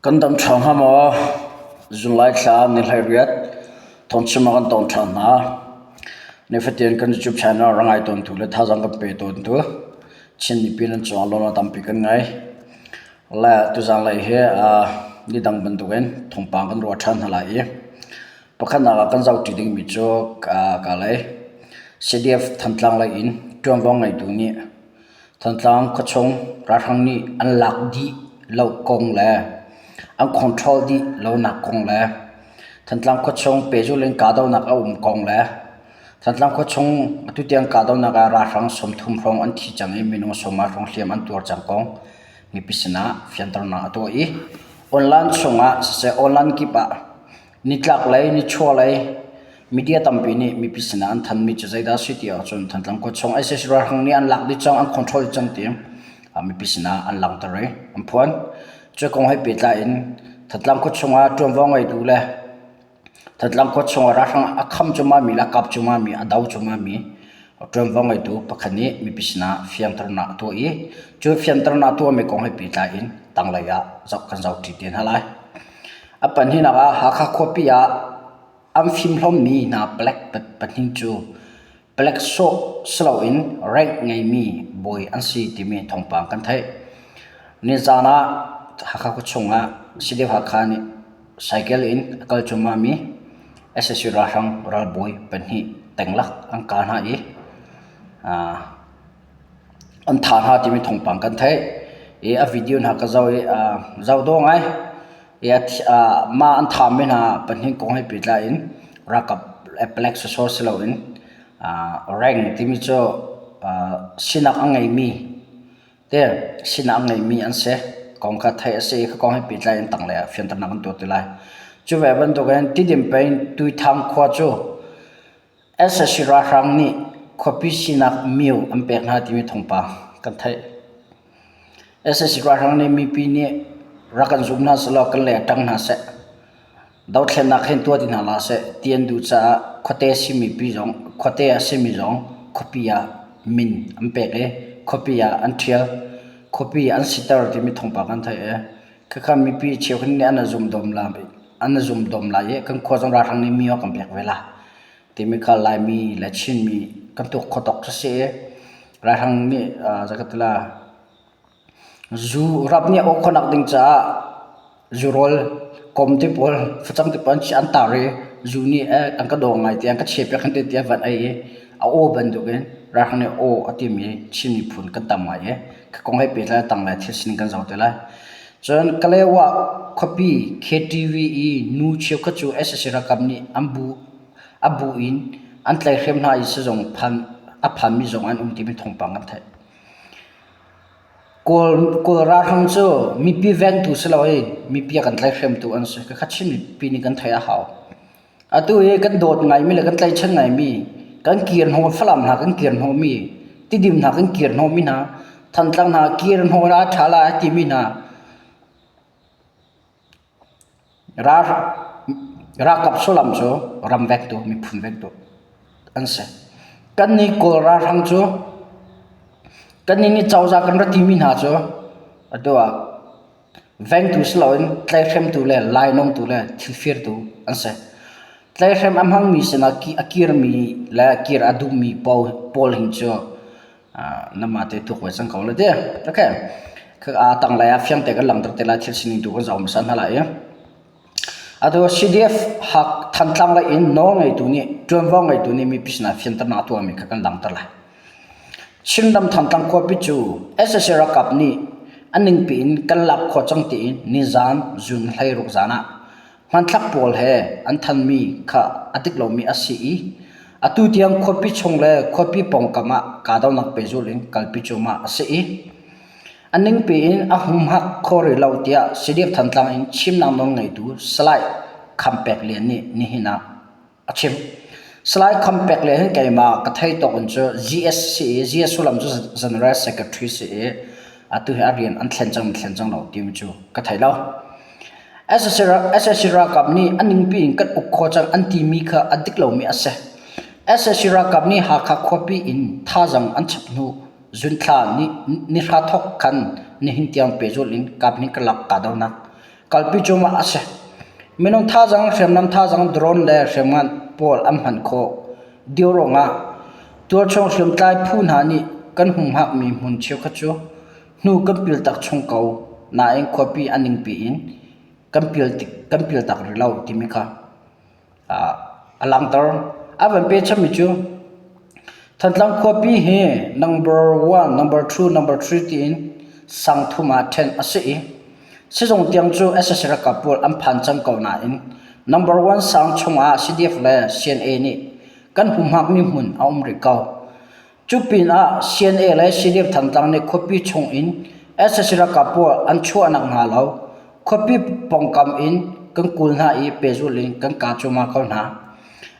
Kan dam ṭha hnga maw? Zunglai thla ni 18 thawngchim ah kan tawng ṭhan hna. Nifatin kan YouTube channel rangai tawntu le thazaang kan pe tawntu Chin mipi nan cungah lawmhnak tampi kan ngei. Le tuzaan lei hi ni dang bantukin thawngpang kan ruah ṭhan hna lai i pakhatnak ah kan zohṭi dingmi cu ka lei CDF Thantlang lei in ṭuanvo ngeitu nih Thantlang khuachung ralhrang nih an lak dih lo kong le an control dih lonak kong le Thantlang khuachung pehzulh in kahdohnak a um kong le Thantlang khuachung atu tiang kahdohnak ah ralhrang 30 hrawng an thi cang i minung 50 hrawng hliam an tuar cang kong mipi sinah fianternak a tuah i online chungah siseh online kip ah Nitlaklei, nichuahlei media tampi nih mipi sinah an thanmi cu zeidah a si ti ahcun Thantlang khuachung ISIS ralhrang nih an lak dih cang, an control dih cang ti mipi sinah an langhter i an phuan. Cu kong he pehtlai in Thantlang khuachung ah ṭuanvo ngeitu le Thantlang khuachung ah ralhrang a kham cuahmahmi le a kap cuahmahmi, a do cuahmahmi ṭuanvo ngeitu pakhat nih mipi sinah fianternak a tuah i cu fianternak a tuahmi kong he pehtlai in tanglei ah zoh kan zohṭi te hna lai. A pahnihnak ah Hakha khuapi ah an fimhlawmmi hna palek pahnih cu palek sawh si loin rank ngeimi bawi an si timi thawngpang kan theih. Nizaan ah Hakha khuachung ah CDF Hakha nih cycle in a kal cuahmahmi sac ralhrang ralbawi pahnih tenglak an kah hna i an thah hna timi thawngpang kan theih i a video hna ka zoh i zoh dawh ngai. I mah an thahmi hna pahnih kong he pehtlai in ralkap palek sawsawh si loin rank timi cu sinak a ngeimi te sinak a ngeimi an si kong kha theih a si i kha kong he pehtlai in tanglei ah fianternak kan tuah ti lai. Cu ve bantukin Tidim peng Tuithang khua cu Sac ralhrang nih khuapi sinak myo an pek hna timi thawngpang kan theih. Sac ralhrang nih mipi nih rak kan zum hna sehlaw kan lei ah ṭang hna seh, dothlennak hin tuah ti hna hlah seh ti an duh caah khuate simi pi zong khuate a simi zong khuapi ah min an pek i khuapi ah an ṭhial, khuapi an siter timi thawngpang kan theih i khakha mipi cheukhat nih an zum dom lai an zum dom lai i kan khua zong ralhrang nih myo kan pek ve lai. Timi kha Laimi le Chinmi kan tuak kho tawk cu si i ralhrang nih zakatila zu rap nih a awk khawhnak ding caah zurawl kawm te pawl facang te pawl an tar i zu nih an ka daw ngai tiah an ka chiapiak an ti tiah van ei i a aw bantukin ralhrang nih aw a timi Chin miphun kan tam ngai i khi kong he pehtlai tanglei thil sining kan zoh te lai. Cun Kalewa khuapi KTV i nu cheukhat cu sac ralkap nih an bu A bu in an tlaihhrem hna i sizung phan a phanmi zong an um timi thawngpang kan theih. Kawl, Kawl ralhrang cu mipi vengtu si loin mipi a kan tlaihhremtu an si. Khakha Chin mipi nih kan theih a hau. Atu hi kan dawt ngaimi le kan tlaihchan ngaimi, kan kir hnawh Falam hna kan kir hnawhmi, Tidim hna kan kir hnawhmi hna, Thantlang hna kir hnawh la ṭha la a timi hna, Ralkap sullam cu ram vektu, miphun vektu an si. Kannih Kawl ralhrang cu kannih nih cozah kan ra timi hna cu atu ah vengtu si loin tlaihhremtu le lainawngtu le thilfirtu an si. Tlaihhrem a hmangmi sinah a kirmi le kir a duhmi pawl hin cu Namah te tuk ve cang ko la ti. Okay. A tanglei ah fiang te kan langhter te lai thil sining tu kan zoh hmasa hna lai i. Atu CDF hak Thantlang lei in nawl ngeitu nih ṭuanvo ngeitu nih mipi sinah fianternak tuahmi kha kan langhter lai. Chinram Thantlang khuapi cu sac ralkap nih a ningpi in kan lak khawh cang tiin nizan June 16 zan ah Hmanthlak pawl he an thanmi kha a dik lomi a si i atu tiang khuapi chung le khuapi pawngkam ah kahdohnak pehzulh in kalpi cuahmah a si i a ningpi in a humhak kho rih lo tiah CDF Thantlang in chimnak nawlngeitu Salai Kham Pek Lian nih nihin ah a chim. Salai Kham Pek Lian hin keimah ka thei tawk in cu GS si i GS sullam cu General Secretary si i atu hi a rian an thlen cang thlen cang lo timi cu ka thei lo. Sac ralkap nih a ningpi in kan uk khawh cang an timi kha a dik lomi a si. Sac ralkap nih Hakha khuapi in thazaang an chap hnu zunthla nihra thawk khan nihin tiang pehzulh in kaphnih karlak kahdohnak. Kalpi cuahmah a si. Minung thazaang, hriamnam thazaang, drone le hriamngan pawl an hman khawh dih ruangah tualchung hriamtlai phu hna nih kan humhakmi hmun cheukhat cu hnu kan piltak chung ko nain khuapi a ningpi in kan pil kan piltak rih lo timi kha a langhter. A van pechanmi cu Thantlang khuapi hi number one, number two, number three tiin sang thum ah ṭhen a si i sizung tiang cu sac ralkap pawl an phan cang ko nain number one sang chungah CDF le CNA nih kan humhakmi hmun a um rih ko. Cu pinah CNA le CDF Thantlang nih khuapi chung in sac ralkap pawl an chuahnak hnga lo khuapi pawngkam in kan kawl hna i pehzulh in kan kah cuahmah ko hna.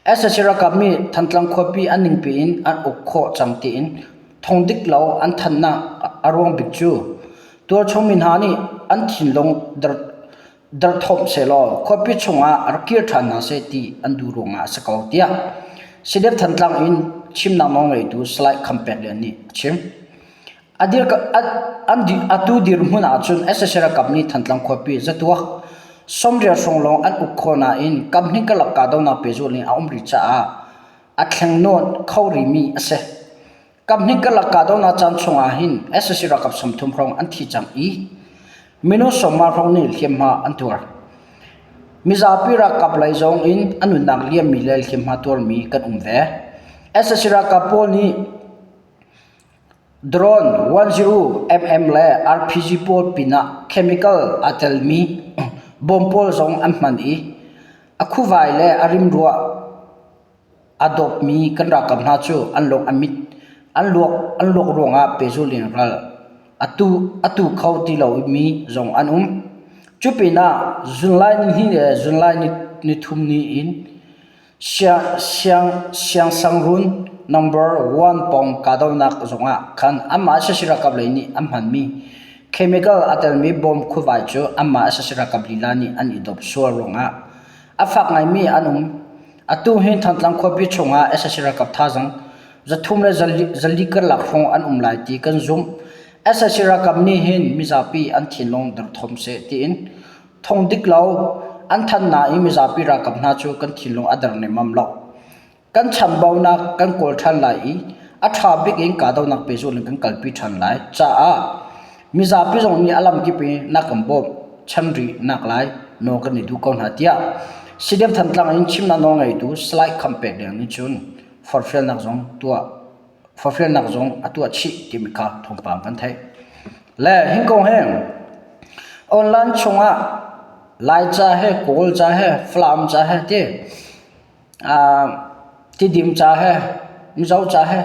Sac ralkap nih Thantlang khuapi a ningpi in an uk khawh cang tiin thong dik lo an thanhnak a ruang bik cu tualchung mi hna nih an thinlung derthawm sehlaw khuapi chungah rak kir ṭhan hna seh ti an duh ruangah a si ko tiah CDF Thantlang in chimnak nawlngeitu Salai Kham Pek Lian nih a chim. Atu dirhmun ahcun sac ralkap nih Thantlang khuapi zatuak sawmrial hrawng lawng an uk khawh nain kamhnih karlak kahdohnak pehzulh in a um rih caah a thleng nawn kho rihmi a si. Kamhnih karlak kahdohnak caan chungah hin sac ralkap 30 hrawng an thi cang i minung 50 hrawng nih hliamhma an tuar. Mizapi ralkap lei zong in a nunnak liammi le hliamhma tuarmi kan um ve. Sac ralkap pawl nih drone 10 mm le RPG pawl pinah chemical aa telmi bom pawl zong an hman i a khuvai le a rimruah A dawtmi kan ralkap hna cu an lung a mit, an luak, an luak ruangah pehzulh in ral a tu, a tu kho ti lomi zong an um. Cu pinah zunlai nihnih le zunlai nithum ni in siang, siang, siangsangrun number one pawng kahdohnak zongah khan anmah sac ralkap lei nih an hmanmi chemical a telmi bom khuvai cu anmah sac ralkap lila nih an i dawp sual ruangah a fak ngaimi an um. Atu hi Thantlang khuapi chungah sac ralkap thazaang 300 le 400 karlak hrawng an um lai ti kan zumh. Sac ralkap nih hin mizapi an thinlung derthawm seh tiin thong dik lo an thanh nain mizapi ralkap hna cu kan thinlung a der nemmam lo. Kan chambaunak kan kawl ṭhan lai i a ṭha bik in kahdohnak pehzulh in kan kalpi ṭhan lai caah Mizapi zong nih a lamkip i na kan bawmh chan rih nak lai nawl kan i duh ko hna tiah CDF Thantlang in chimnak nawlngeitu Salai Kham Pek Lian nih cun forhfialnak zong tuah forhfialnak zong a tuah chih timi kha thawngpang kan theih. Le hin kong hi online chungah Laica he Kawlca he Falam ca he ti Tidim ca he Mizo ca he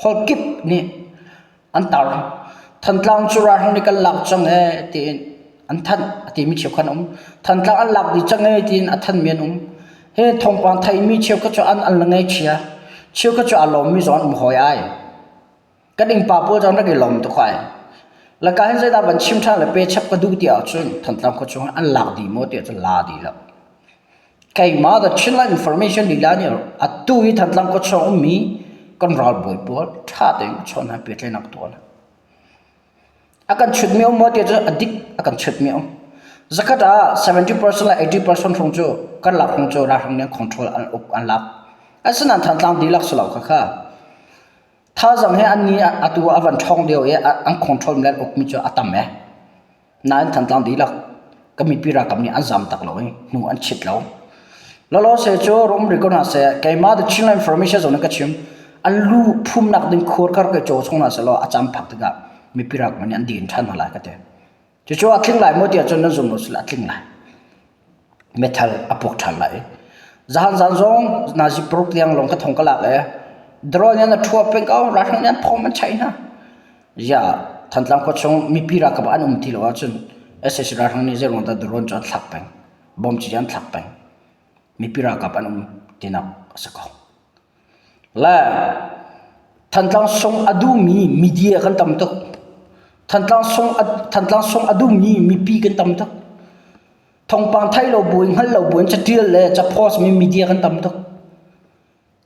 Holh kip nih an tar. Thantlang cu ralhrang nih kan lak cang ee tiin an thanh a timi cheukhat an um. Thantlang an lak dih cang ee tiin a thanmi an um. Hi thawngpang theimi cheukhat cu an an la ngaihchia. Cheukhat cu aa lawmmi zong an um hawi ai. Kan innpa pawl zong rak i lawm tuk ai. Laka hin zeidah van chim ṭhan le pe chap ka duh ti ahcun Thantlang khua chung an lak dih maw ti ahcun la dih lo. Keimah the Chinland Information lila nih atu hi Thantlang khuachung ummi kan ralbawi pawl ṭha tein chawn hna pehtlaihnak tuah hna. A kan chutmi um maw ti cu a dik a kan chutmi um. Zakhat ah 70% le 80% hrawng cu kan lak hrawng cu ralhrang nih an control an uk an lak. Asinain Thantlang dihlak si lo khakha. Thazaang he an ni atu a van ṭhawng lio i an control le an ukmi cu a tam eh. Nain Thantlang dihlak kan mipi ralkap nih an zam tak lo i hnu an chit lo. Lawlawse cu rum rih ko hna seh keimah the Chinland Information zone in ka chim an lu phumnak ding khur kar ka caw chung hna seh law a cam phak tikah mipi ralkap nih an din ṭhan hna lai ka ti. Cucu a tling lai maw tiah cun nan zum lo sila a tling lai. Metal a puak ṭhan lai. Zahan zan zong nazi paruk tiang lawng ka thong ka lak i drone in a ṭhua peng ko ralhrang nih an phawm an chaih hna. Ziah Thantlang khua chung mipi ralkap an um ti lo ahcun sac ralhrang nih zeiruang dah drone cu an thlak peng, bomb cu an thlak peng. Mipi ralkap an um tinak a si ko. Le Thantlang sung a duhmi media kan tam tuk. Thantlang sung a, Thantlang sung a duhmi mipi kan tam tuk. Thawngpang thei lo buin hngal lo buin catial le ca post mi media kan tam tuk.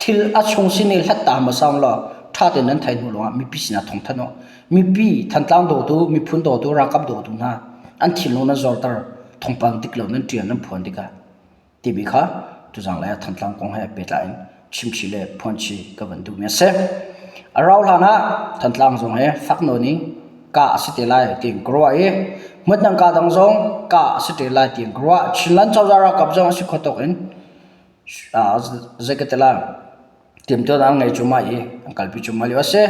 Thil a chung sin i hlat ta hmasa law ṭha tein nan theih hnu lawngah mipi sinah thawng thanh u. Mipi Thantlang dawtu, miphun dawtu, ralkap dawtu hna. An thinlung nan zorter. Thawngpang dik lo nan ṭial nan phuan tikah timi kha tuzang lei ah Thantlang kong he pehtlai in chimchih le phuanchih ka van duhmi a si. A rau hlan ah Thantlang zong he fak nawn in kah a si te lai tiin ka ruah i hmun ka dang zong kah a si te lai tiin ka ruah. Chinland cozah ralkap zong a si kho tawk in zei ka ti lai timhtuahnak an ngei cuahmah i an kalpi cuahmah lio a si.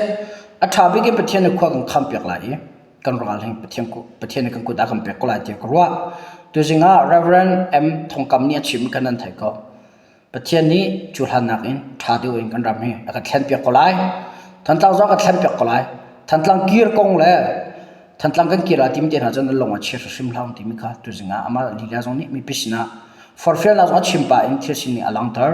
A ṭha bik in Pathian nih khua kan khampiak lai i kan ral hi Pathian Pathian nih kan kut ah kan pek ko lai tiah ka ruah. Tuzing ah Reverend M Thongkam nih a chim kan nan theih ko. Pathian nih cu hlannak in ṭha deuh in kan ram hi a kan thlenpiak ko lai. Thantlang zong a kan thlenpiak ko lai. Thantlang kir kong le Thantlang kan kir ah tim te hna cun an lung a chia hrim hlah timi kha tuzing ah amah lila zong nih mipi sinah forhfialnak zong a chim pah in thil sining a langhter.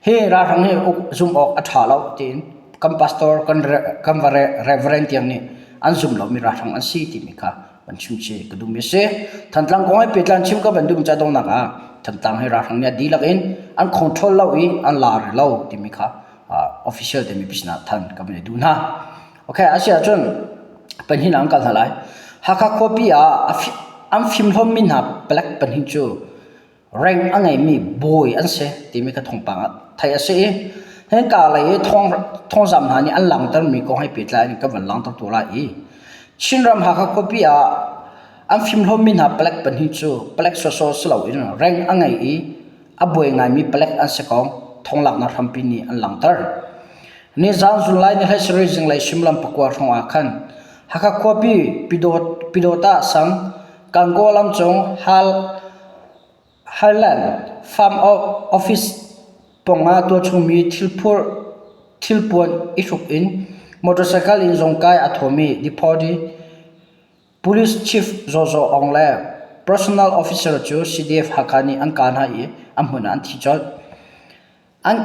Hi ralhrang hi zumh awk a ṭha lo tiin kan pastor kan kan va reverend tiang nih an zum lomi ralhrang an si timi kha van chim chih ka duhmi a si. Thantlang kong he pehtlai chim ka van duhmi ca donghnak ah Thantlang hi ralhrang nih a dihlak in an control lo i an la rih lo timi kha official te mipi sinah than ka van i duh hna. Okay, a si ahcun pahnih an kal hna lai. Hakha khuapi ah an fimhlawmmi hna palek pahnih cu rank a ngeimi bawi an si timi kha thawngpang ah theih a si i hika lei i thawngzam hna nih an langhtermi kong he pehtlai in ka van langhter tu lai i Chinram Hakha khuapi ah an fimhlawmmi hna palek pahnih cu palek sawsawh si loin rank a ngei i a buai ngaimi palek an si kong thonglaknak hrampi nih an langhter. Nizan July ni 17 zinglei suimilam pakua hrawng ah khan Hakha khuapi Pyidawta sang Gangaw lamcung Hal Highland Farm Office pawngah tualchungmi thilpuan i hruk in motorcycle in zungkai a thawmi Deputy Police Chief Zaw Zaw Aung le Personnel Officer cu CDF Hakha nih an kah hna i a hmun ah an thi colh. An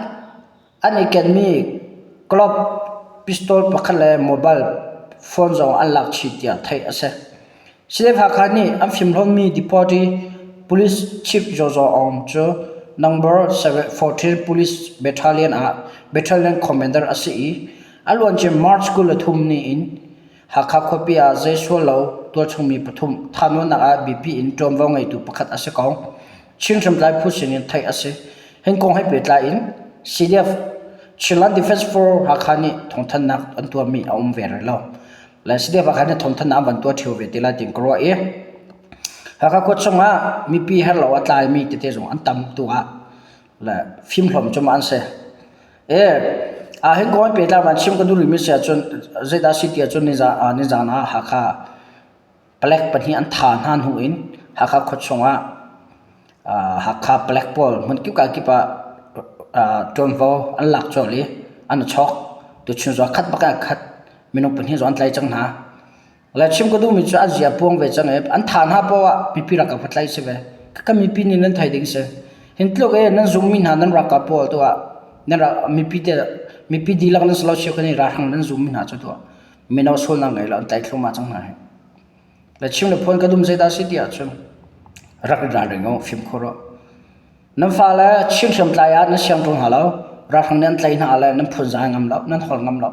i kenmi Glock pistol pakhat le mobile phone zong an lak chih tiah theih a si. CDF Hakha nih an fimhlawnmi Deputy Police Chief Zaw Zaw Aung cu Number 14 Police Battalion ah Battalion Commander a si i a luancia March 23 ni in Hakha khuapi ah zei sual lo tualchungmi pathum thahnawnnak ah biapi in ṭuanvo ngeitu pakhat a si ko. Chin hriamtlai phu sinin theih a si. Hin kong he pehtlai in CDF Chinland Defense Force Hakha nih thawngthanhnak an tuahmi a um ve rih lo. Le CDF Hakha nih thawngthanhnak an van tuah ṭheo ve te lai tiin ka ruah i Hakha khua chungah mipi herlo a tlaimi tete zong an tam tu ah le fimhlawm cu an si. E ah hin kong pehtlai van chim ka duh rihmi si ahcun zeidah si ti ahcun nizan ah Hakha Palek pahnih an thah hna hnu in Hakha khuachung ah Hakha palek pawl hmunkip kakip ah ṭuanvo an lak colh i an i chawk. Tuchun zong khat bak ah khat minung pahnih zong an tlaih cang hna. Le chim ka duhmi cu an zia a puang ve cang i an thah hna paoh ah mipi ralkap kha tlaih si ve. Khakha mipi nih nan theih ding si. Hin tluk i nan zummi hna nan ralkap pawl tu ah nan mipi te mipi dihlak nan si lo cheukhat nih ralhrang nan zummi hna cu tuah mino sualnak ngei lo an tlaih thluahmah cang hna hi. Le chim le phuan ka dum zeidah si ti ahcun rak i ralring u fimkhur u. Nan fale Chin hriamtlai ah nan siang ṭung hna lo. Ralhrang nih an tlaih hna le nan phunzai ngam lo, nan hol ngam lo.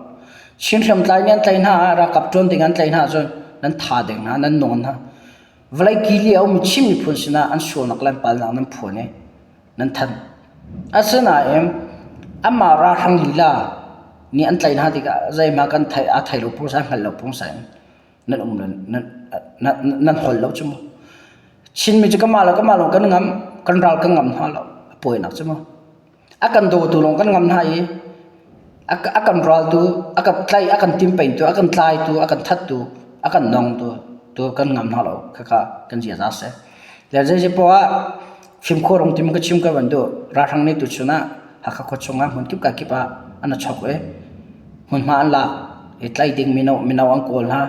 Chin hriamtlai nih an tlaih hna ah ralkap ṭuan ding an tlaih hna ahcun nan tha ding hna, nan nawn hna. Vawlei kili a ummi Chin miphun sinah an sualnak le an palnak nan phuan i nan thanh. Asinain amah ralhrang lila nih an tlaih hna tikah zeihmah kan theih a thei lo pungsan hngal lo pungsan nan um nan nan hol lo cu mu. Chinmi cu kanmah le kanmah lawng kan ngam kan ral kan ngam hna lo a pawinak cu mu. A kan dawtu lawng kan ngam hna i a kan raltu a kan tlaih a kan timpengtu a kan tlaitu a kan thattu a kan nongtu tu kan ngam hna lo khakha kan ziaza a si. Le zei poah ah fimkhur rung tim ka chim ka van duh ralhrang nih tuchun ah Hakha khua chungah hmunkip ka kip ah an i chok i hmunhma an lak i tlaih ding mino mino an kawl hna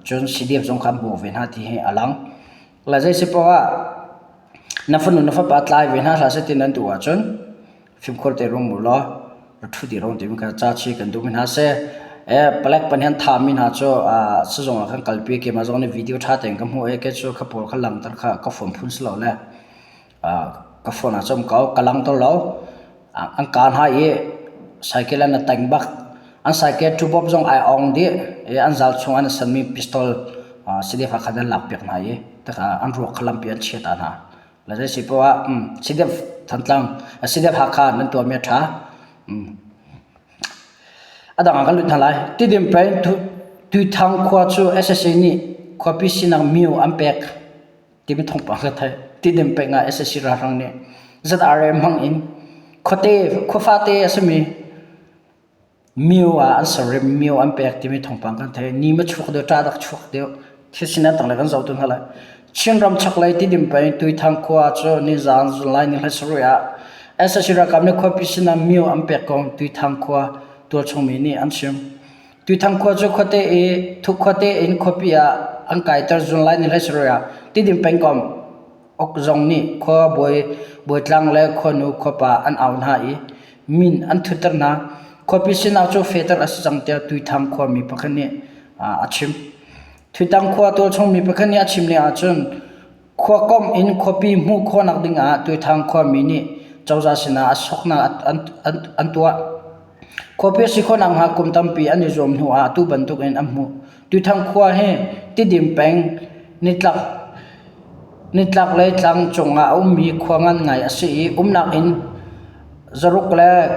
cun CDF zong kha an bawh ve hna ti hi a lang. Le zei si poah ah na fanu na fapa tlai ve hna hlah seh ti nan duh ahcun fimkhur te rung mu law ra ṭhu dih rung timi kha ca chi kan duhmi hna si. E palek pan han thami hna cu sizung ah khan kalpi keimah zong nih video ṭha tein ka hmuh i kei cu kha pawl kha langhter kha ka phone phun si lo le ka phone ah cun ko ka langhter lo. An kaa hna i cycle an i teng bak. An cycle ṭhubawp zong ai ong dih i an zal chung an i sanmi pistol CDF ah khan an lakpiak hna i. Taka an ruak kha lampi an chiat hna. La zei si poah ah CDF Thantlang, CDF Hakha nan tuahmi a ṭha. A dang ah kan lut hna lai. Tidim peng Tuithang khua cu SSA nih khuapi sinak myo an pek timi thawngpang ka theih. Tidim peng ah SSC ralhrang nih ZRA hmang in khuate khuafate a simi Myo ah an ser i myo an pek timi thawngpang kan theih. Ni ma chuak deuh, ṭah dak chuak deuh. Thil sinak tanglei kan zoh tu hna lai. Chinram chaklei Tidim peng Tuithang khua cu nizaan July ni 17 ah sac ralkap nih khuapi sinah myo an pek kong Tuithang khua tualchung mi nih an chim. Tuithang khua cu khuate i khuate in khuapi ah an kaiter July ni 17 ah Tidim pengkomh Ok zong nih khua bawitlang le khuanu khuapa an au hna i min an thutter hna. Khuapi sinak cu fehter a si cang tiah Tuithang khuami pakhat nih a chim. Tuithang khua tualchung mi pakhat nih a chim ning ahcun khuakomh in khuapi hmuh khawhnak ding ah Tuithang khuami nih cozah sinah a soknak an tuah. Khuapi a si khawh nakhnga kum tampi an i zuam hnu ah atu bantuk in an hmuh. Tuithang khua hi Tidim peng nitlak nitlaklei tlang cungah a ummi khua ngan ngai a si i umnak inn zaruk le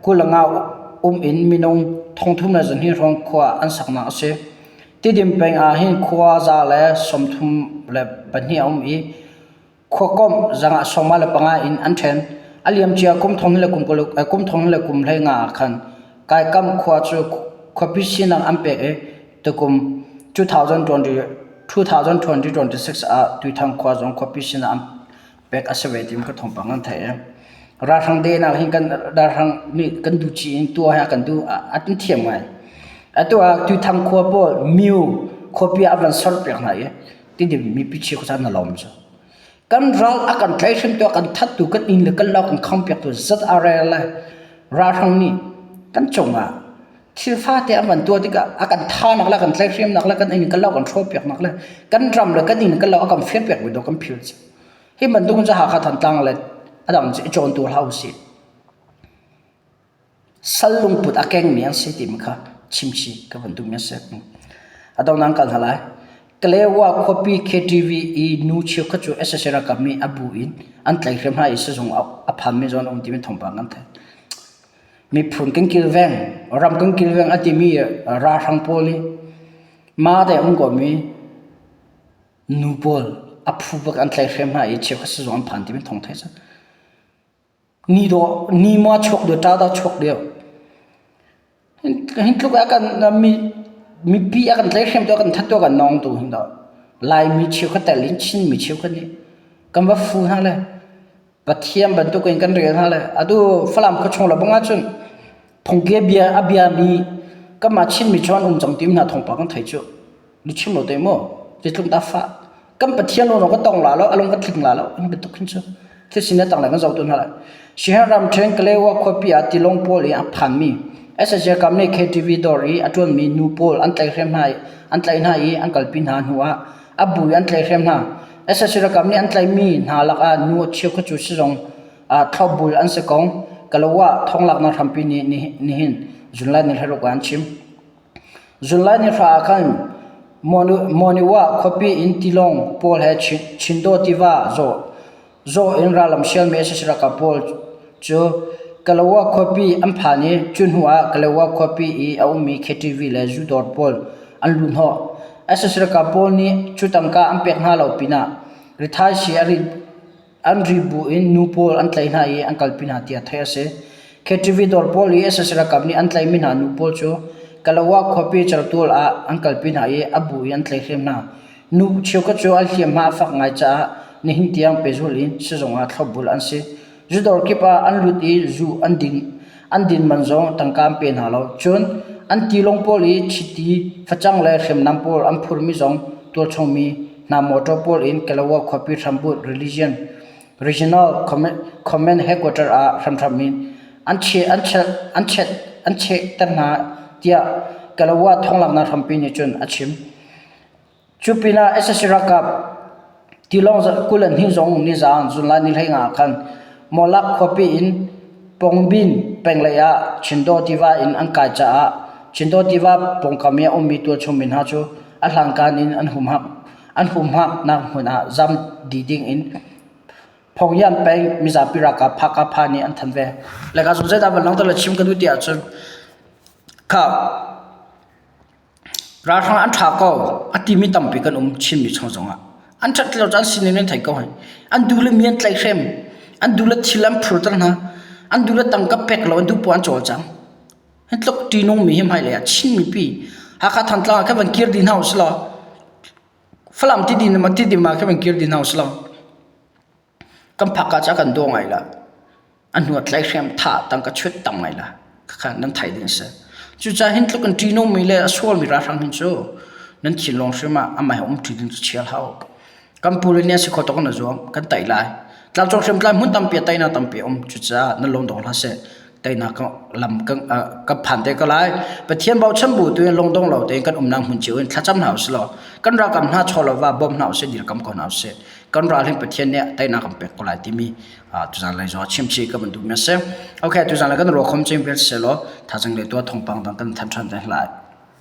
25 um in minung 32,000 hrawng khua an saknak a si. Tidim peng ah hin khua 132 a um i Khuakomh zangah 45 in an ṭhen. A liamcia kum thong le kum kul, kum thong le kum 15 ah khan Kaikam khua cu khuapi sinak an pek i tukum 2020 2026 ah Tuithang khua zong khuapi sinak an pek a si ve ti ka thawngpang an theih. Ralhrang denak hin kan ralhrang nih kan duh ci in tuah hi a kan duh an thiam ngai. Atu ah Tuithang khua pawl Myu khuapi ah a van ser piak hna i Tidim mipi chia khuasa na lawm cu. Kan ral a kan tlaihhrem tu a kan thattu kan inn le kan lo kan khangpiaktu ZRA le ralhrang nih kan cungah thil fate an van tuah tikah a kan thanak le kan tlaihhremnak le kan inn kan lo kan hrawhpiaknak le kan ram le kan inn kan lo a kan firpiak mi do kan phil cu. Hi bantuk in cu Hakha Thantlang le a dang cu i cawn tu hlah usih. Sal lungput a kengmi an si timi kha chimchih ka van duhmi a si. A donghnak kal hna lai. Kalewa khuapi KTV i nu cheukhat cu sac ralkap nih a bu in an tlaihhrem hna i sizung a phanmi zawn a um timi thawngpang kan theih. Miphun kan kilveng, ram kan kilveng a timi ralhrang pawl nih mah te um komi nu pawl a phu bak an tlaihhrem hna i cheukhat sizung an phan timi thawng theih cang. Ni dawh ni maw chuak deuh ṭa dah chuak deuh. Hin tluk a kan mi mipi a kan tlaihhrem tu a kan that tu a kan nawng tu hin dah Laimi cheukhat tel in Chin mi cheukhat nih kan va fu hna le Pathian bantuk in kan rel hna le atu Falam khuachung le bang ahcun phungki bia a bia mi kanmah Chin mi cu an um cang ti hna thawngpang kan thei cu. Na chim lo te maw? Zeitluk dah fah? Kan Pathian lawng ka tong la lo, a lung ka tling la lo. Hin bantuk hin cu thil sin tang le kan zoh tu hna lai. Shihan ramṭhen Kalewa khuapi ah tilawng pawl i a phanmi SSJ kam nih KTV dawr i a ṭuanmi nu pawl an tlaihhrem hna i an tlaih hna i an kalpi hna hnu ah a bu i an tlaihhrem hna. SSC ralkap nih an tlaihmi hna lakah nu cheukhat cu sizung ah thlopbul an si kong Kalewa thonglaknak hrampi nih nihin July ni 16 ah an chim. July ni hra ah khan Monywa khuapi in tilawng pawl he Chindaw tiva zawh in rallam sialmi sac ralkap pawl cu Kalawa khuapi an phan i cu hnu ah Kalawa khuapi i a ummi KTV le zu dawr pawl an luhhnawh. Sac ralkap pawl nih cu tangka an pek hna lo pinah rithaisii An ri bu in nu pawl an tlaih hna i an kalpi hna tiah theih a si. KTV dawr pawl i sac ralkap nih an tlaihmi hna nu pawl cu Kalawa khuapi certual ah an kalpi hna i a bu in an tlaihhrem hna. Nu cheukhat cu an hliamhma a fak ngai caah nihin tiang pehzulh in sizung ah thlopbul an si. Zu dawr kip ah an lut i zu an din an din man zong tangka an pe hna lo. Cun an tilawng pawl i chiti, facang le hriamnam pawl an phurmi zong tualchungmi hna motor pawl in Kalawa khuapi hrambunh Religion Regional Command Headquarter ah hramhram in an cheh an cheh an cheh an chehter hna tiah Kalawa thonglaknak hrampi nih cun a chim. Cu pinah sac ralkap tilawng 22 zong nizaan July ni 15 ah khan Mawlak khuapi in Pongbin penglei ah Chindaw tiva in an kai caah Chindaw tiva pawngkam i a ummi tualchung mi hna cu a hlangkan in an humhak. An humhaknak hmun ah zam dih ding in Phongyan peng mizapi ralkap Phakapha nih an thanh ve. Leka zong zeidah van langhter le chim ka duh ti ahcun kha ralhrang an ṭha ko a timi tampi kan um Chinmi chung zongah. An ṭhat lo cu an sining nan thei ko hei. An duh le mi an tlaihhrem, an duh le thil an phurter hna, an duh le tangka pek lo an duh poah an cawlcang. Hi tluk ṭihnungmi hi hmailei ah Chin mipi Hakha Thantlang ah khan van kir dih hna usih law Falam Tidim ah khan van kir dih hna usih law kan phak ah cun kan daw ngai la. A hnu ah tlaihhrem thah tangka chuat tam ngai la. Khakha nan theih ding a si. Cucaah hin tluk in ṭihnungmi le a sualmi ralhrang hin cu nan thinlung hrim ah amah he um ṭi ding cu chia hlah u. Kan pu le nih a si kho tuk na zuam, kan tei lai. Tlangcung hriamtlai hmun tampi ah teinak tampi a um. Cucaah na lung dong hlah seh. Teinak lam kan, kan phan te ko lai. Pathian bochan bu tu in lungdong lo tein kan umnak hmun cio in thlacam hna usih law kan ralkap hna chaw lo va bawm hna usih dirkam ko hna usih. Kan ral hin Pathian nih teinak kan pek ko lai timi tuzan lei zong chim chih ka van duhmi a si. Okay, tuzan lei kan ruakhom cing vial seh law thazang le tua thawngpang dang kan than ṭhan te lai.